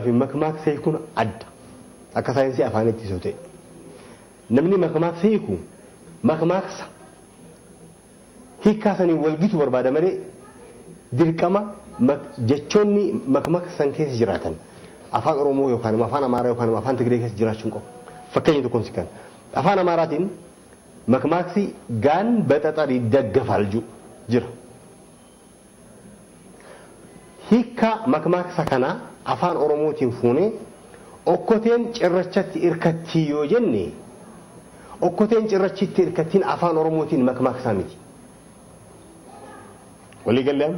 Fi makmaaksa hiikuun adda. Akka saayinsii afaanitti isoo ta'e. Namni makmaaksa hiiku makmaaksa hiikkaa saniin walgitu barbaada malee dirqama jechoonni makmaaksa san keessa jiraatan afaan Oromoo yookaan afaan Amaaraa yookaan afaan Tigree keessa jiraachuu hin qabu. Fakkeenya tokkoon si kenna. Afaan Amaaraatiin makmaaksi gaan baxaxarii daggafaal jiru jira. Hiikkaa makmaaksa kanaa afaan Oromootiin fuunee okkoteen cirrachatti irkattii yoo jenne, okkoteen cirrachitti irkattiin afaan Oromootiin makmaaksaa miti. Walii galee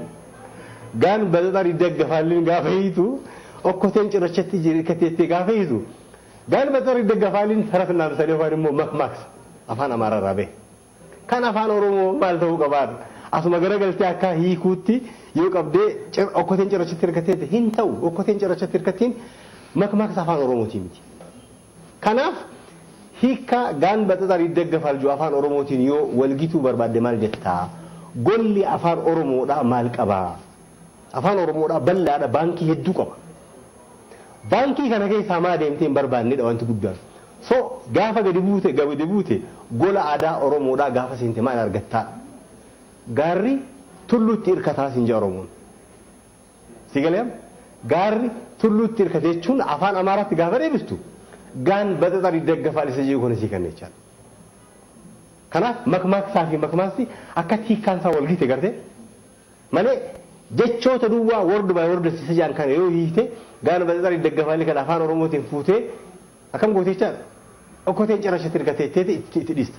gaan baxaxarii daggafaalliin gaafa hiitu, okkoteen cirrachatti irkatteettee gaafa hiitu, gaan baxaxarii daggafaalliin ተረትና ምሳሌ yookaan immoo makmaaksa afaan Amaaraa irraa bahe. Kan afaan Oromoo maal ta'uu qabaadha? Asuma garagaltee akka hiikuutti yoo qabdee okkoteen cirrachatti hirkatteetti hin ta'u. Okkoteen cirrachatti hirkattiin makmaaksa afaan Oromootii miti. Kanaaf hiikkaa gaan baxaxarii daggafaal jiru afaan Oromootiin yoo walgituu barbaadde maal jettaa? Golli afaan Oromoodhaa maal qabaa? Afaan Oromoodhaa bal'aadha, baankii hedduu qaba. Baankii kana keessaa maa deemtee hin barbaannedha wanti guddaan. So gaafa gadi buute gola aadaa Oromoodhaa gaafa seente maal argattaa? Gaarri tulluutti hirkataa siin jedha Oromoon. Si galee, gaarri tulluutti hirkate jechuun afaan Amaaraatti gaafa deebistu gaan baxaxarii daggafaa isa jedhu kana sii kenna jechaadha. Kanaaf makmaaksaa fi makmaaksi akka hiikkaan isaa wal gite gartee malee jechoota duwwaa word by word isa jedhan kana yoo hiite, gaan baxaxarii daggafaalli kan afaan Oromootiin fuutee akkam goote jechaadha. Okkoteen cirrachatti hirkatee itti dhiista.